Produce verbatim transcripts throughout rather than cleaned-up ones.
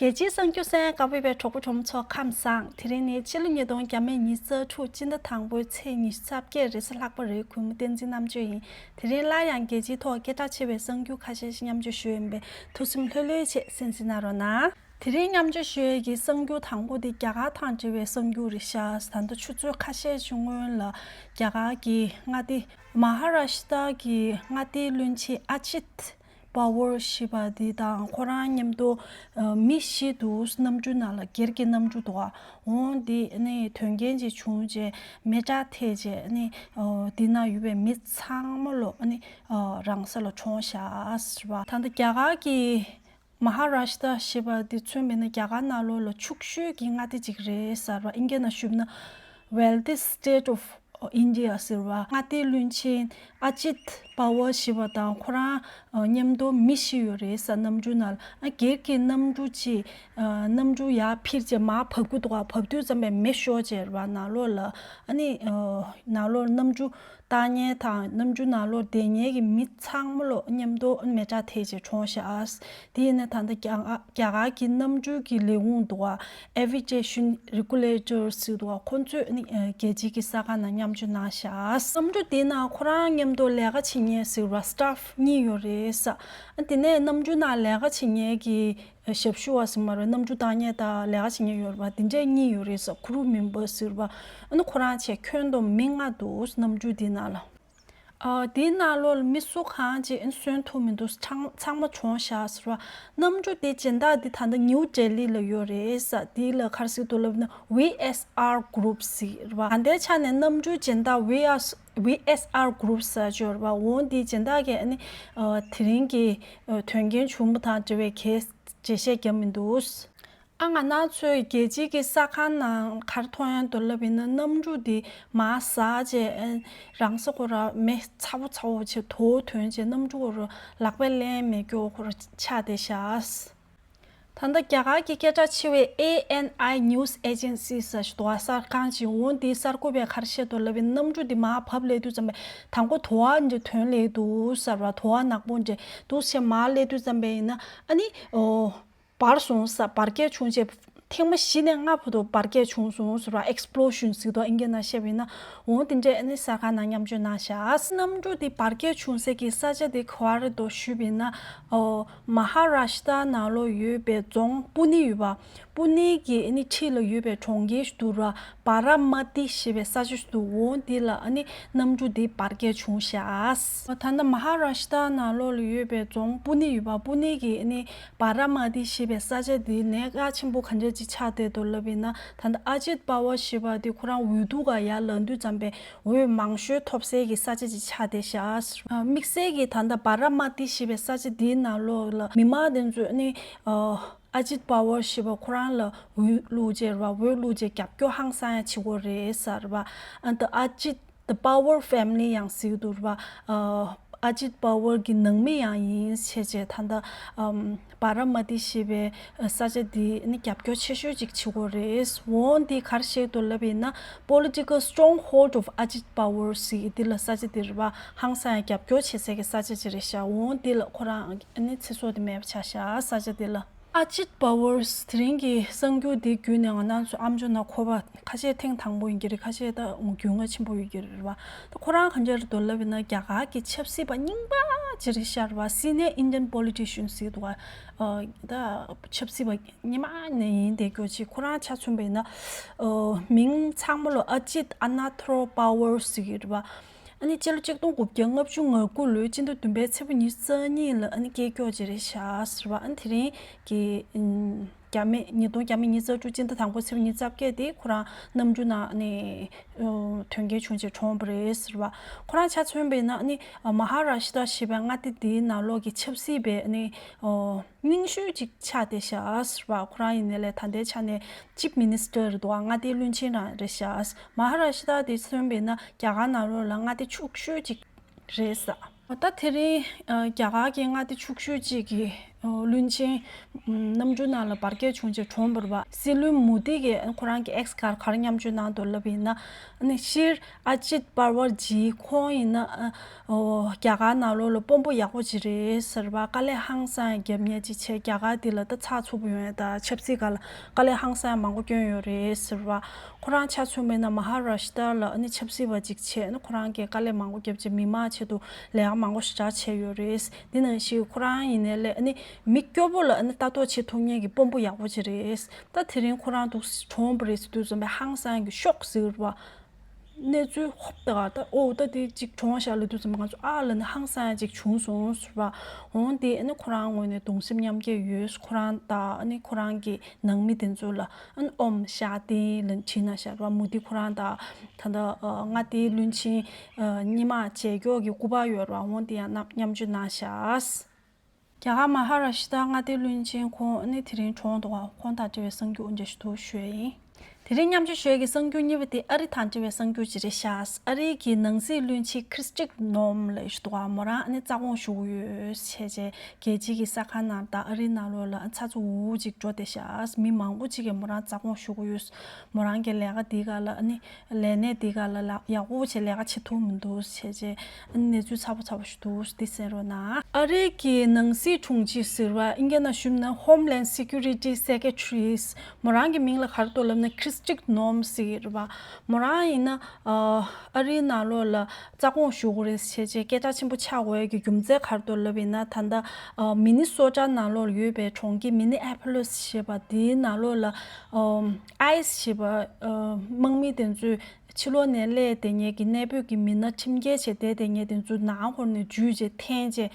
རྒྱལ་སྤྱིའི་གསར་འགྱུར་གསན་གནང་བའི་གྲོགས་པོ་གྲོགས་མོ་ཚོ་ཁམས་བཟང་། དེ་རིང་ནི་ཕྱི་ལོ་ཉིས་སྟོང་ཉི་ཤུ་རྩ་དྲུག་སྤྱི་ཟླ་དང་པོའི་ཚེས་ཉི་ཤུ་རྩ་བརྒྱད་རེས་གཟའ་ལྷག་པ་རེད། གུས་མོ་བསྟན་འཛིན་རྣམ་དཔྱོད་ཡིན། དེ་རིང་སླར་ཡང་རྒྱལ་སྤྱིའི་ཐོག་སྐད་གྲགས་ཆེ་བའི་གསར་འགྱུར་ཁ་ཤས་ཤིག་མཉམ་སྤྱོད་ཞུ་ཡིན་པས་ཐུགས་སེམས་ལྷོད་ལྷོད་བྱས་གསན་གཟིགས་གནང་རོགས་གནང་། དེ་རིང་མཉམ་སྤྱོད་ཞུ་ཡས་ཀྱི་གསར་འགྱུར་དང་པོ་དེ་རྒྱ་གར་དང་འབྲེལ་བའི་གསར་འགྱུར་རེད་ཤག་ད་ལྟ་ཆུ་ཚོད་ཁ་ཤས་ཤིག་སྔོན་ལ་རྒྱ་གར་གྱི་མངའ་སྡེ་མ་ཧ་ར་ཤི་ཏྲ་གི་མངའ་སྡེའི་བློན་ཆེན་ཨ་ཇིད་པ་ཝར་ཞེས་པ་འདི་དང་ཁོ་རང་མཉམ་དུ་ཨ་མི་བཞི་འདུག་གནམ་གྲུ་ནང་ལ། སྒེར་གྱི་གནམ་གྲུ་འདུག་འོང་འདི་ནི་དོན་རྐྱེན་ཅིག་བྱུང་རྗེས་མེ་སྲེག་ཐེབས་རྗེས་ནི་ཨ་འདི་ན་ཡོད་པའི་མི་ཚང་མ་ལོ་ནི་ཨ་རང་ས་ལ་གྲོངས་ཤག་ཟེར་བ། ད་ལྟ་རྒྱ་གར་གྱི་མ་ཧ་ར་ཤི་ཏྲ་ཞེས་པ་འདི་མཚོན་པ་ཡིན་ན་རྒྱ་གར་ནང་ལོགས་ལ་ཕྱུག་ཤོས་ཀྱི་མངའ་སྡེ་ཅིག་རེད་ཟེར་བ། ཨིན་སྐད་ནང་ཞུས་ན་Wealthiest State of India ཟེར་བ། མངའ་སྡེའི་བློན་ཆེན་ཨ་ཇིད་པ་ཝར་ཞེས་པ་དང་ཁོ་རང་ཨ་མཉམ་དུ་མི་བཞི་ཡོད་རེད་ཟེར། གནམ་གྲུ་ནང་ལ། ཨ་སྒེར་གྱི་གནམ་གྲུ་ཅིག་ཨ་གནམ་གྲུ་ཡར་འཕུར་རྗེས་མར་བབས་ཀྱི་འདུག་ག་བབས་དུས་ཙམ་པས་མེ་ཤོར་བྱས་རེད་བ། ནང་ལོགས་ལ་ཨ་ནི་ཨ་ནང་ལོགས་གནམ་གྲུ་བཏང་མཁན་དང་གནམ་གྲུ་ནང་ལོགས་བསྡད་མཁན་གྱི་མི་ཚང་མ་ལོ་མཉམ་དུ་མེ་སྲེག་ཐེབས་བྱས་གྲོངས་ཤག་དེ་ཡིན་ན་ད་ལྟ་རྒྱ་གར་རྒྱ་གར་གྱི་གནམ་གྲུ་གི་ལས་ཁུངས་འདུག་ག Aviation Regulators ཟེར་འདུག་ག་ཁོ་ཚོས་ནི་ཨ་རྒྱལ་སྤྱིའི་གི་གསར་ཁང་ནང་མཉམ་སྤྱོད་གནང་ཤག་གནམ་གྲུ་དེ་ནང་ཁོ་རང་མཉམ་དུ་ལས་ཀ་བྱེད་མཁན་ཟེར་བ་staff གཉིས་ཡོད་རེད་ཟེར། ཨ་དེ་ནས་གནམ་གྲུ་ནང་ལས་ཀ་བྱེད་མཁན་གྱི་ཞབས་ཞུ་བ་ཟེར་མ་རེད། གནམ་གྲུ་བཏང་མཁན་དང་ལས་ཀ་བྱེད་མཁན་ཡོད་རེད་པ། དེ་འདྲས་གཉིས་ཡོད་རེད་ཟེར། crew member ཟེར་བ། ཨ་ནི་ཁོ་རང་བྱས་ཁྱོན་བསྡོམས་མི་ལྔ་འདུག་གནམ་གྲུ་དེའི་ནང་ལ། ཨ་དེའི་ནང་ལོགས་ལ་མི་སུ་གང་ཅིག་གསོན་ཐུབ་མི་འདུག་ཚང་ཚང་མ་གྲོངས་ཤག་ཟེར་བ། གནམ་གྲུ་དེ་སྦྱིན་བདག་དེ་ད་ལྟ་ནིའུ་ལྡི་ལི་ལ་ཡོད་རེད་ཟེར། དེ་ལ་ག་རེ་ཟེར་འདུག་ལབ་ན་V S R Group ཟེར་བ། ད་ལྟའི་ཆ་ནས་གནམ་གྲུ་སྦྱིན་བདག་V S V S R Group ཟེར་ཅིག་ཡོད་རེད་པ། འོ་འདིའི་སྦྱིན་བདག་གིས་ཨ་ནི་ཨ་དེ་རིང་གི་ཨ་དོན་རྐྱེན་བྱུང་བ་དང་འབྲེལ་བའི་གས་འགྲེལ་བཤད་བརྒྱབ་མི་འདུག་ཨ་ང་རང་ཚོའི་རྒྱལ་སྤྱིའི་གི་གསར་ཁང་ནང་ག་རེ་མཐོང་ཡོང་འདུག་ལབ་ཡིན་ན། གནམ་གྲུ་འདི་མར་ཟག་བྱས་ཨ་རང་ས་ཁོ་ར་མེ་ཚ་པོ་ཚ་པོ་བྱས་དོ་ཐོན་བྱས་གནམ་གྲུ་ཁོ་ར་ལག་པས་ལེན་མེད་རྒྱུ་ཁོ་ར་ཆགས་བསྡད་ཤག་ད་ལྟ་རྒྱ་གར་གྱི་སྐད་གྲགས་ཆེ་བའི A N I News Agency ཟེར་ཞིག་འདུག་ག་གསར་ཁང་ཅིག་འོང་དེའི་གསར་འགོད་པས་ག་རེ་བཤད་འདུག་ལབ་ཡིན་ན། གནམ་གྲུ་འདི་མར་བབས་སླེབས་དུས་ཙམ་པས་དང་པོ་དུ་བ་འདྲ་ཐོན་སླེབས་འདུག་ཟེར་བ། དུ་བ་ནག་པོ་འདྲ་འདུག་བྱས་མར་སླེབས་དུས་ཙམ་པས་ཡིན་ན་ཨ་ནི་ཨོ་འབར་སོང་ཟེར། འབར་གས་བྱུང་རྗེས་ཐེངས་མ་བཞི་ནས་ལྔ་བར་དུ་འབར་གས་བྱུང་སོང་ཟེར་བ། Explosion ཟེར་དུས་ཨིན་སྐད་ནང་བཤད་པ་ཡིན་ན། འོང་དེ་འདྲས་ཨ་ནི་གསར་ཁང་ནང་མཉམ་སྤྱོད་གནང་ཤག་གནམ་གྲུ་འདི་འབར་གས་བྱུང་སའི་གི་ས་ཆ་དེ་ག་བ་རེད་འདུག་ཞུས་པ་ཡིན་ན། ཨོ་མ་ཧ་ར་ཤི་ཏྲ་ནང་ལོགས་ཡོད་པའི་རྫོང་པུ་ནེ་ཡོད་པ། པུ་ནེ་གི་ཨ་ནི་འཁྲིས་ལ་ཡོད་པའི་གྲོང་ཁྱེར་ཞིག་འདུག་ར། བ་ར་མ་ཏི་ཞེས་པའི་ས་ཆ་ཞིག་འདུག་འོང་དེ་ལ་ཨ་ནི་གནམ་གྲུ་དེ་འབར་གས་བྱུང་ཤག་ད་ལྟ་མ་ཧ་ར་ཤི་ཏྲ་ནང་ལོགས་ལ་ཡོད་པའི་རྫོང་པུ་ནེ་ཡོད་པ། པུ་ནེ་གི་ཨ་ནི་བ་ར་མ་ཏི་ཞེས་པའི་ས་ཆ་དེ་གནད་འགག་ཆེན་པོ་ག་འདྲ་ཅིག་ཆགས་བསྡད་འདུག་ལབ་ཡིན་ན། ད་ལྟ་ཨ་ཇིད་པ་ཝར་ཞེས་པ་དེ་ཁོ་རང་འོས་བསྡུ་ག་ཡར་ལངས་དུས་ཙམ་པས་འོས་མང་ཤོས་ཐོབ་སའི་གི་ས་ཆ་ཅིག་ཆགས་བསྡད་ཤག་དམིགས་བསལ་གྱིས་ད་ལྟ་བ་ར་མ་ཏི་ཞེས་པའི་ས་ཆ་དེའི་ནང་ལོགས་ལ་མི་མང་དེ་ཚོས་ནི་ཨ་ཨ་ཇིད་པ་ཝར་ཞེས་པ་ཁོ་རང་ལ་འོས་བླུགས་བྱས་རེད་བ། འོས་བླུགས་བྱས་རྒྱབ་སྐྱོར་ཧང་སང་ཡང་བྱེད་ཀྱི་ཡོད་རེད་ཟེར་བ། ཨ་ད་ཨ་ཇིད་The Pawar Family ཡང་ཟེར་གྱི་འདུག་རེད་བ། ཨ་ཨ་ཇིད་པ་ཝར་གྱི་ནང་མི་ཡང་ཡིན་བྱས་བྱས་ད་ལྟ་ཨམ་བ་ར་མ་ཏི་ཞེས་པའི་ས་ཆ་འདི་ནི་རྒྱབ་སྐྱོར་ཆེ་ཤོས་ཅིག་བྱེད་ཀྱི་ཡོད་རེད། འོང་འདི་ག་རེ་བཤད་འདུག་ལབ་ཡིན་ན། Political Stronghold of Ajit Pawar ཟེར་གྱི་འདི་ལ་ས་ཆ་འདི་རེད་བ། ཧང་སང་ཡང་རྒྱབ་སྐྱོར་བྱེད་སའི་གི་ས་ཆ་ཅིག་རེད་ཤག་འོང་འདི་ལ་ཁོ་རང་ནི་ཚེ་སྲོག་དེ་མེད་པ་ཆགས་ཤག་ས་ཆ་འདི་ལ། ཨ་ཇིད་པ་ཝར་དེ་རིང་གི་གསར་འགྱུར་འདི་བརྒྱུད་ནས་ང་རང་ཚོ་ཨ་མཆོག་ནང་གོ་བ་ཁ་ཤས་ཐེངས་དང་པོ་ཡིན་གྱི་རེད། ཁ་ཤས་ད་རྒྱུས་མངའ་ཆེན་པོ་ཡོད་ཀྱི་རེད་བ། ད་ཁོ་རང་གང་ཅི་རེད་འདུག་ལབ་ཡིན་ན། རྒྱ་གར་གྱི་ཆབ་སྲིད་པ་རྙིང་པ་ཅིག་རེད་ཤག་རེད་བ། Senior Indian Politician ཟེར་འདུག་ག་ཨ་ད་ཆབ་སྲིད་པ་སྔོན་མ་ནས་ཡིན་བསྡད་རྒྱུ་ཅིག་ཁོ་རང་ཆ་མཚོན་པ་ཡིན་ན། ཨ་མིང་ཚང་མ་ལ་ཨ་ཇིད་ཨ་ན་ཐོར་པ་ཝར་ཟེར་གྱི་རེད་བ། ཨ་ནི་སྤྱི་ལོ་གཅིག་སྟོང་དགུ་བརྒྱ་ལྔ་བཅུ་ང་དགུ་ལོའི་སྤྱི་ཟླ་བདུན་པའི་ཚེས་པ་ཉི་ཤུ་རྩ་གཉིས་ལ་ཨ་ནི་སྐྱེས་རྒྱུ་ཅིག་རེད་ཤག་ཟེར་བ། ཨ་ནི་དེ་རིང་གི་ཨམ་རྒྱ་མི་ཉིས་སྟོང་རྒྱ་མི་ཉི་ཤུ་རྩ་དྲུག་སྤྱི་ཟླ་དང་པོ་ཚེས་པ་ཉི་ཤུ་རྩ་བརྒྱད་དེ་ཁོ་རང་གནམ་གྲུ་ནང་ཨ་ནི་ཨོ་དོན་རྐྱེན་བྱུང་རྗེས་གྲོངས་པ་རེད་ཟེར་བ། ཁོ་རང་ཆ་མཚོན་པ་ཡིན་ན་ཨ་ནི་ཨ་མ་ཧ་ར་ཤི་ཏྲ་ཞེས་པའི་མངའ་སྡེ་དེའི་ནང་ལོགས་ཀྱི་ཆབ་སྲིད་པའི་ཨ་ནི་ཨོ་རྙིང་ཤོས་ཅིག་ཆགས་བསྡད་ཤག་ཟེར་བ། ཁོ་རང་ཡིན་ནའི་ལས་ད་ལྟའི་ཆ་ནས་Chief Minister རེད་འདུག་ག་མངའ་སྡེའི་བློན་ཆེན་རང་རེད་ཤག་མ་ཧ་ར་ཤི་ཏྲ་དེ་མཚོན་པ་ཡིན་ན་རྒྱ་གར་ནང་ལོགས་ལ་མངའ་སྡེ་ཕྱུག་ཤོས་ཅིག་རེད་ཟེར། ད་དེ་རིང་ཨ་རྒྱ་གར་གྱི་མངའ་སྡེ་ཕྱུག་ཤོས་ཅིག་གི་ བློན་ཆེན་གནམ་གྲུ་ནང་ལ་འབར་གས་བྱུང་རྗེས་གྲོངས་པ་རེད་པ། སྲིད་བློན་མོ་དི་གིས་ཁོ་རང་གི་X་ཁར་ག་རེ་མཉམ་སྤྱོད་གནང་འདུག་ལབ་ཡིན་ན། ཨ་ནི་ཤྲཱི་ཨ་ཇིད་པར་ཝར་ཇི་ཁོང་ཡིན་ན། ཨ། ཨོ། རྒྱ་གར་ནང་ལོགས་ལ་དཔོན་པོ་ཡག་པོ་ཅིག་རེད་ཟེར་བ། དཀའ་ལས་ཧང་སང་རྒྱབ་མཁན་ཅིག་བྱས། རྒྱ་གར་འདི་ལ་ད་ཚགས་ཚུད་པོ་ཡོང་ཡ། ད་ཆབ་སྲིད་སྒང་ལ་དཀའ་ལས་ཧང་སང་མང་པོ་བསྐྱོན་ཡོད་རེད་ཟེར་བ། ཁོ་རང་ཆ་མཚོན་པ་ཡིན་ན་མ་ཧཱ་རཱཤ་ཏྲ་ལ་ཨ་ནི་ཆབ་སྲིད་པ་ཅིག་བྱས། ཨ་ནི་ཁོ་རང་གིས་དཀའ་ལས་མང་པོ་བརྒྱབ་བྱས། མི་མང་ཆེད་དུ་ལས་ཀ་མང་པོ་ཞིག་བྱས་ཡོད་རེད། འདི་ནང་བཞིན་ཁོ་རང་ཡིན་ནའི་ལས་ཨ་ནི་མི་སྐྱོ་པོ་ལ་ཨ་ནི་ལྟ་རྟོག་བྱེད་ཐུབ་མཁན་གྱི་དཔོན་པོ་ཡག་པོ་ཅིག་རེད། ད་དེ་རིང་ཁོ་རང་འདུག་གྲོངས་པ་རེད་ཟེར་དུས་ཙམ་པ་ཧང་སང་གི་ཤོག་ཟེར་བ། གནས་ཚུལ་ཧོབ་ཏེ་ག་ད་ཨོ་ད་དེ་གཅིག་གྲོངས་ཤག་ལབ་དུས་ཙམ་པ་ང་ཚོ་ཨ་ལ་ནི་ཧང་སང་ཡ་གཅིག་བྱུང་སོང་ཟེར་བ། འོང་དེ་ཨ་ནི་ཁོ་རང་ངོས་ནས་གདུང་སེམས་མཉམ་སྐྱེད་ཡོད། ཁོ་རང་དང་ཨ་ནི་ཁོ་རང་གི་ནང་མི་དེ་ཚོ་ལ་ཨ་ནི་ཨོམ་ཤ་ཏི་ལ་བྲིས་གནང་ཤག་ར། མོ་དི་ཁོ་རང་དང་ད་ལྟ་མངའ་སྡེའི་བློན་ཆེན་རྙིང་མ་བྱེས་སྐྱོང་གི་སྐུ་པར་ཡོད་ར། འོང་དེ་ཡང་མཉམ་སྤྱོད་གནང་ཤག་རྒྱ་གར་མ་ཧཱ་རཱཤ་ཏྲ་མངའ་སྡེའི་བློན་ཆེན་ཁོང་ནི་དེ་རིང་གྲོངས་འདུག་ག་ཁོང་དང་འབྲེལ་བའི་གསར་འགྱུར་འདི་འདྲ་ཞིག་ཞུ་ཡ་ཡིན། དེ་རིང་མཉམ་སྤྱོད་ཞུ་ཡ་གི་གསར་འགྱུར་གཉིས་པ་དེ་ཨ་རི་དང་འབྲེལ་བའི་གསར་འགྱུར་ཅིག་རེད་ཤག་ཨ་རིའི་གི་ནང་སྲིད་བློན་ཆེན་ཁྲི་སི་ཏྲིག་ནོམ་ལབ་ཡ་ཞིག་འདུག་ག་མོ་རང་ནི་རྩ་དགོངས་ཞུ་གི་ཡོད་ཟེར་བྱས། རྒྱལ་སྤྱིའི་གི་གསར་ཁང་ནང་དང་ཨ་རིའི་ནང་ལོགས་ལ་ཚ་ཚ་འུར་འུར་ཅིག་འགྲོ་བསྡད་ཤག་མི་མང་པོ་ཅིག་གིས་མོ་རང་རྩ་དགོངས་ཞུ་གི་ཡོད། མོ་རང་གི་ལས་ཀ་འདི་ག་ལ་ཨ་ནི། ལས་གནས་འདི་ག་ལ་ལ་ཡག་པོ་བྱས་ལས་ཀ་བྱེད་ཐུབ་མི་འདུག་བྱས་རྗེས་གནས་ཚུལ་ཚ་པོ་ཚ་པོ་ཞིག་འདུག་འདི་གསན་རོགས་གནང་། ཨ་རིའི་གི་ནང་སྲིད་དྲུང་ཆེ་ཟེར་བ་ཨིན་སྐད་ནང་ཞུས་ན་Homeland Security Secretary། མོ་རང་གི་མིང་ལ་ག་རེ་འདུག་ལབ་ན་Khristich Noem ཟེར་གྱི་རེད་པ། མོ་རང་ཡིན་ན་ཨ་རིའི་ནང་ལོགས་ལ་རྩ་དགོངས་ཞུ་དགོས་རེད་བྱས་རྗེས་སྐད་གྲགས་ཆེན་པོ་ཆགས་དགོས་ཡ་གི་རྒྱུ་མཚན་ག་རེ་འདུག་ལབ་ཡིན་ན། ད་ལྟ་ཨ་མི་ནི་སོ་ཊ་ནང་ལོགས་ལ་ཡོད་པའི་གྲོང་ཁྱེར་Minneapolis་ཞེས་པ་དེའི་ནང་ལོགས་ལ་ཨ་ཨའི་སི་ཞེས་པ་ཨ་དམག་མི་དེ་ཚོས། ཕྱི་ལོགས་ནས་སླེབས་བསྡད་མཁན་གྱི་གནས་སྤོས་ཀྱི་མི་སྣ་ཁྲིམས་འགལ་བྱས་བསྡད་བསྡད་མཁན་དེ་ཚོ་ནང་ཁོ་ནས་འཇུས་བྱས་འཐེན་བྱས་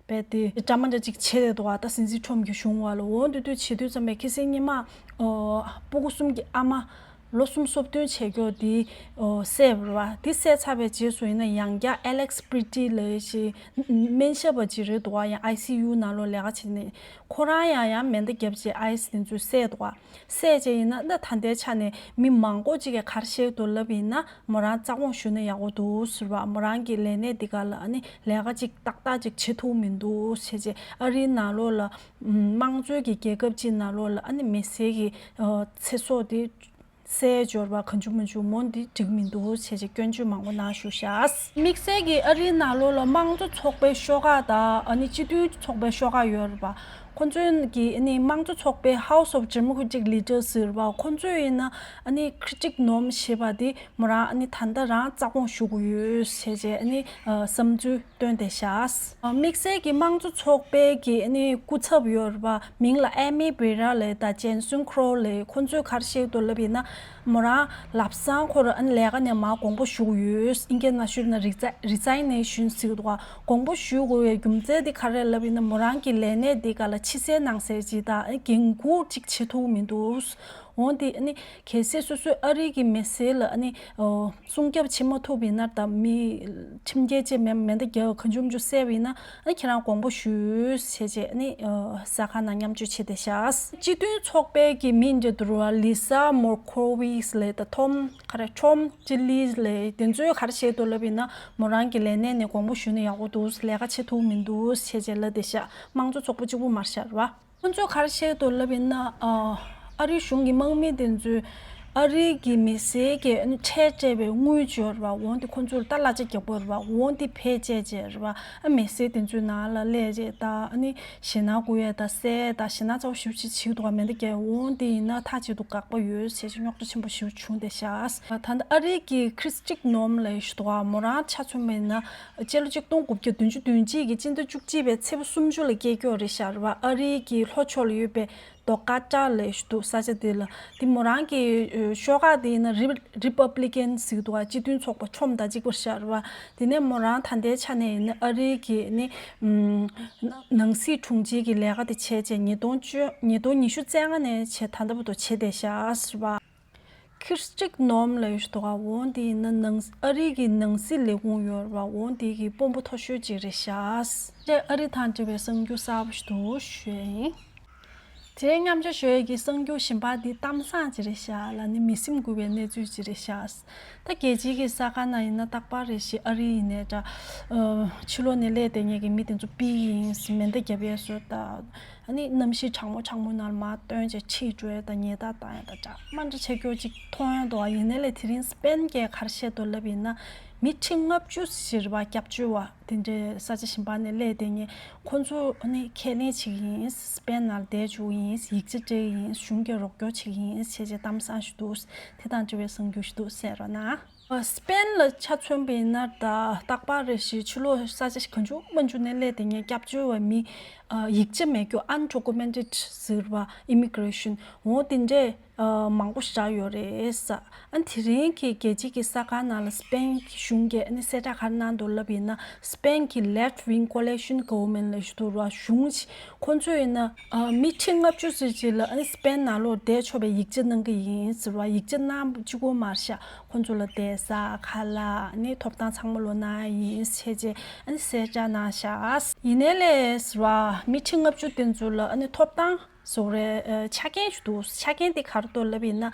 བས་དེ་འདྲ་མ་འདྲ་ཅིག་བྱས་བསྡད་འདུག་ག་ད་ཟིན་ཙི་ཁྲོམ་གྱི་གཞུང་བ་ལ་འོ་འདུག་འདུག་བྱེད་དུས་ཙམ་པས་ཁ་སང་ཉི་མ་ཨོ་སྤུ་གུ་གསུམ་གྱི་ཨ་མ་ལོ་གསུམ་སོ་བདུན་བྱས་མཁན་དེ་ཨོ་བསད་པ་རེད་པ། དེ་བསད་ཚར་བའི་རྗེས་སུ་ཡིན་ན་ཡང་བསྐྱར་Alex Pretti་ལབ་ཞིག་སྨན་ཞབས་པ་ཅིག་རེད་འདུག་ག་ཡང་ཨའི་སི་ཡུ་ནང་ལོགས་ལས་ཀ་བྱེད་ནས་ཁོ་རང་ཡང་ཡང་མེ་མདའ་བརྒྱབ་བྱས་ཨའི་སི་དེ་ཚོས་བསད་འདུག་ག་བསད་བྱས་ཡིན་ན་ད་ད་ལྟའི་ཆ་ནས་མི་མང་པོ་ཅིག་གིས་ག་རེ་བཤད་འདུག་ལབ་ཡིན་ན་མོ་རང་རྩ་དགོངས་ཞུས་ན་ཡག་པོ་འདུག་ཟེར་བ། མོ་རང་གི་ལས་གནས་འདི་ག་ལ་ཨ་ནི་ལས་ཀ་ཅིག་ཏག་ཏག་ཅིག་བྱེད་ཐུབ་མི་འདུག་བྱས་རྗེས་ཨ་རིའི་ནང་ལོགས་ལ་དམངས་གཙོའི་གི་རྒྱལ་ཁབ་ཅིག་ནང་ལོགས་ལ་ཨ་ནི་མི་སེར་གྱི་ཚེ་སྲོག་དེ་བསད་འབྱོར་བ་གང་བྱུང་མང་བྱུང་མོ་འདི་འགྲིག་མི་འདུག་བྱས་རྗེས་སྐྱོན་བརྗོད་མང་པོ་གནང་བཞུགས་ཤག་དམིགས་བསལ་གྱིས་ཨ་རིའི་ནང་ལོགས་ལ་དམངས་གཙོ་ཚོགས་པའི་ཤོག་ཁག་དང་ཨ་ནི་སྤྱི་མཐུན་ཚོགས་པའི་ཤོག་ཁག་ཡོད་རེད་པ། ཁོ་ཚོས་ཀྱི་ཨ་ནི་དམངས་གཙོ་ཚོགས་པའི་House of Democratic Leaders་ཟེར་བ་ཁོ་ཚོས་ཡིན་ན་ཨ་ནི་Khristich Noem་ཞེས་པ་དེ་མོ་རང་ཨ་ནི་ད་ལྟ་རང་རྩ་དགོངས་ཞུ་གི་ཡོད་ཟེར་བྱས་ཨ་ནི་བསམ་ཚུལ་བཏོན་བསྡད་ཤག་དམིགས་བསལ་གྱི་དམངས་གཙོ་ཚོགས་པའི་གི་ཨ་ནི་སྐུ་ཚབ་ཡོད་རེད་པ། མིང་ལ་Amy Barr་ལབ་དང་Jason Crow་ལབ། ཁོ་ཚོས་ག་རེ་བཤད་འདུག་ལབ་ཡིན་ན་མོ་རང་ལམ་སང་ཁོ་རང་ཨ་ནི་ལས་ཀ་ནས་མར་དགོངས་པ་ཞུ་གི་ཡོད། ཨིན་སྐད་ནང་ཞུས་ན་Resi- Resignation་ཟེར་གི་འདུག་ག་དགོངས་པ་ཞུ་དགོས་པའི་རྒྱུ་མཚན་དེ་ག་རེ་ལབ་ཡིན་ན་མོ་རང་གི་ལས་གནས་དེ་ག་ལ་ཕྱི་གསལ་ནང་གསལ་ཅིག་དང་འགན་འཁུར་ཅིག་བྱེད་ཐུབ་མི་འདུག་འོན་ཏེ་ཨ་ནི་གལ་སྲིད་སོ་སོའི་ཨ་རི་གི་མི་སེར་ལ་ཨ་ནི་ཨོ་སྲུང་སྐྱོབ་བྱེད་མ་ཐུབ་པ་ཡིན་ན་དང་མི་ཁྲིམས་འགལ་བྱས་མེད་མེ་མདའ་རྒྱག་གང་བྱུང་བྱུང་བསད་པ་ཡིན་ན་ཨ་ནི་ཁྱེད་རང་དགོངས་པ་ཞུས་བྱས་རྗེས་ཨ་ནི་ཨོ་གསར་ཁང་ནང་མཉམ་སྤྱོད་བྱས་བསྡད་ཤག་སྤྱི་མཐུན་ཚོགས་པའི་གི་མི་འདི་འདུག་ར། Lisa Murkowitz་ལབ་དང་Tom་ག་རེ་Tom Tillis་ལབ་དེ་ཚོས་ག་རེ་བཤད་འདུག་ལབ་ཡིན་ན་མོ་རང་གི་ལས་གནས་ནས་དགོངས་པ་ཞུས་ན་ཡག་པོ་འདུག་ལས་ཀ་བྱེད་ཐུབ་མི་འདུག་བྱས་རྗེས་ལབ་བསྡད་ཤག་དམངས་གཙོ་ཚོགས་པ་གཅིག་པུ་མ་རེད་ཤག་ར། ཁོ་ཚོས་ག་རེ་བཤད་འདུག་ལབ་ཡིན་ན། ཨ་ཨ་རིའི་གཞུང་གི་དམག་མི་དེ་ཚོས་ཨ་རིའི་གི་མི་སེར་གྱི་ཨ་ནི་ཁྲལ་སྤྲད་པའི་དངུལ་ཅིག་ཡོད་རེད་པ། འོ་དེ་ཁོ་ཚོར་ད་གླ་ཆ་རྒྱག་དགོས་རེད་པ། འོ་དེ་བེད་སྤྱད་བྱས་རེད་པ། ཨ་མི་སེར་དེ་ཚོའི་ནང་ལ་སླེབས་བྱས་ད་ཨ་ནི་ཞེད་སྣང་སྐུལ་ཡས་ད་བསད་ད་ཞེད་སྣང་ཚ་པོ་ཞེ་པོ་ཅིག་བྱེད་ཀྱི་འདུག་ག་མེ་མདའ་རྒྱག་འོ་དེ་ཡིན་ན་མཐའ་གཅིག་ཏུ་དགག་པ་ཡོད་ཟེར་ཅིག་རྙོག་དྲ་ཆེན་པོ་ཞེ་པོ་བྱུང་བསྡད་ཤག་ད་ལྟ་ཨ་རིའི་གི་Khristich Noem་ལབ་ཡས་ཞིག་འདུག་ག་མོ་རང་ཆ་མཚོན་པ་ཡིན་ན། སྤྱི་ལོ་གཅིག་སྟོང་དགུ་བརྒྱ་བདུན་ཅུ་དོན་གཅིག་གི་སྤྱི་ཟླ་བཅུ་གཅིག་པའི་ཚེས་པ་སུམ་ཅུ་ལ་སྐྱེས་ཀྱོག་རེད་ཤག་རེད་པ། ཨ་རིའི་གི་ལྷོ་ཕྱོགས་ལ་ཡོད་པའི་རྡོ་ཀ་ཏྲ་ལབ་ཡས་ཞིག་འདུག་ས་ཆ་དེ་ལ། དེ་མོ་རང་གི་ཤོག་ཁག་དེ་ཡིན་ན་Re- Republican་ཟེར་གྱི་འདུག་ག་སྤྱི་མཐུན་ཚོགས་པ་Trump་དང་གཅིག་པ་ཤག་རེད་པ། དེ་ནས་མོ་རང་ད་ལྟའི་ཆ་ནས་ཡིན་ན་ཨ་རིའི་གི་ནི་ནང་སྲིད་དྲུང་ཆེ་གི་ལས་ཀ་དེ་བྱས་བྱས་ཉིས་སྟོང་བཅུ་ཉིས་སྟོང་ཉི་ཤུ་རྩ་ལྔ་ནས་བྱས་ད་ལྟ་བར་དུ་བྱས་བསྡད་ཤག་རེད་པ། Khristich Noem་ལབ་ཡས་ཞིག་འདུག་ག་འོ་དེ་ཡིན་ན་ནང་ཨ་རི་གི་ནང་སྲིད་ལས་ཁུངས་ཡོད་རེད་པ། འོ་དེ་གི་དཔོན་པོ་མཐོ་ཤོས་ཅིག་རེད་ཤག་ཅེས་ཨ་རི་དང་འབྲེལ་བའི་གསར་འགྱུར་གསར་པ་ཞིག་ཏུ་ཞུས་ཡིན། དེ་རིང་མཉམ་སྤྱོད་ཞུ་ཡས་ཀྱི་གསར་འགྱུར་གཞན་པ་འདི་གཏམ་བཟང་ཅིག་རེད་ཤག་ལ་ནི་མི་སེམས་འགུལ་བའི་གནས་ཚུལ་ཅིག་རེད་ཤག་ད་རྒྱལ་སྤྱིའི་གི་ས་ཁ་ནང་ཡིན་ན་རྟག་པར་རེ་ཞིག་ཨ་རི་ཡིན་ནའི་འདྲ། ཕྱི་ལོགས་ནས་སླེབས་བསྡད་མཁན་གྱི་མི་དེ་ཚོ་པི་ཡིན་མེ་མདའ་རྒྱབ་ཡས་བཟོ་ད། ཨ་ནི་གནམ་གཤིས་གྲང་མོ་གྲང་མོ་ནང་མར་བཏོན་བྱས་ཁྲིད་འགྲོ་ཡས་དང་ཉལ་ཐ་བཏང་ཡས་དང་འདྲ་མ་འདྲ་བྱེད་རྒྱུ་ཅིག་མཐོང་ཡོད་འདུག་ཡིན་ནའི་ལས་དེ་རིང་སྤེན་གྱིས་ག་རེ་བཤད་འདུག་ལབ་ཡིན་ན། མི་ཁྲི་ལྔ་བཅུ་ཞིག་རེད་པ། སྐྱབས་བཅོལ་བ་དེ་འདྲའི་ས་ཆ་གཞན་པ་ནས་སླེབས་བསྡད་མཁན་ཁོང་ཚོ་ནི་ཁས་ལེན་བྱེད་ཀྱི་ཡིན། སྤེན་ནང་བསྡད་བཅུག་ཡིན། ཡིག་ཆ་སྤྲད་ཀྱི་ཡིན། གཞུང་གིས་རོགས་སྐྱོར་བྱེད་ཀྱི་ཡིན་བྱས་བྱས་གཏམ་བཟང་ཞིག་འདུག་དེ་དང་འབྲེལ་བའི་གསར་འགྱུར་ཞིག་འདུག་གསན་རོགས་གནང་། སྤེན་ལ་ཆ་མཚོན་པ་ཡིན་ན་ད་རྟག་པར་རེ་ཞིག་ཕྱི་ལོགས་ས་ཆ་གང་བྱུང་མང་བྱུང་ནས་སླེབས་བསྡད་མཁན་སྐྱབས་བཅོལ་བ་མི་ཡིག་ཆ་མེད་རྒྱུ་undocumented་ཟེར་བ་immigration འོ་དེ་འདྲས་མང་པོ་ཞིག་ཡོད་རེད་ས། ཨ་དེ་རིང་གི་རྒྱལ་སྤྱིའི་གི་གསར་ཁང་ནང་ལ་སྤེན་གཞུང་གིས་ཨ་ནི་གསལ་བསྒྲགས་ག་རེ་གནང་འདུག་ལབ་ཡིན་ན། སྤེན་གྱི་left wing coalition government ལབ་ཞིག་འདུག་ར། གཞུང་ཞིག་ཁོང་ཚོས་ཡིན་ན་མི་ཁྲི་ལྔ་བཅུ་ཙམ་ཅིག་ལ་ཨ་ནི་སྤེན་ནང་ལོགས་བསྡད་ཆོག་པའི་ཡིག་ཆ་གནང་གི་ཡིན་ཟེར་བ། ཡིག་ཆ་གནང་གཅིག་པོ་མ་རེད་ཤག་ཁོང་ཚོ་ལ་བསྡད་ས་ཁ་ལག་ཨ་ནི་ཐོབ་ཐང་ཚང་མ་ལོག་གནང་ཡ་ཡིན་བྱས་བྱས་ཨ་ནི་གསལ་བསྒྲགས་གནང་ཤག་ཡིན་ནའི་ལས་ཟེར་བ་མི་ཁྲི་ལྔ་བཅུ་དེ་ཚོ་ལ་ཨ་ནི་ཐོབ་ཐང་བཟོ་རེད། ཆ་རྐྱེན་ཞིག་འདུག་ཆ་རྐྱེན་དེ་ག་རེ་འདུག་ལབ་ཡིན་ན།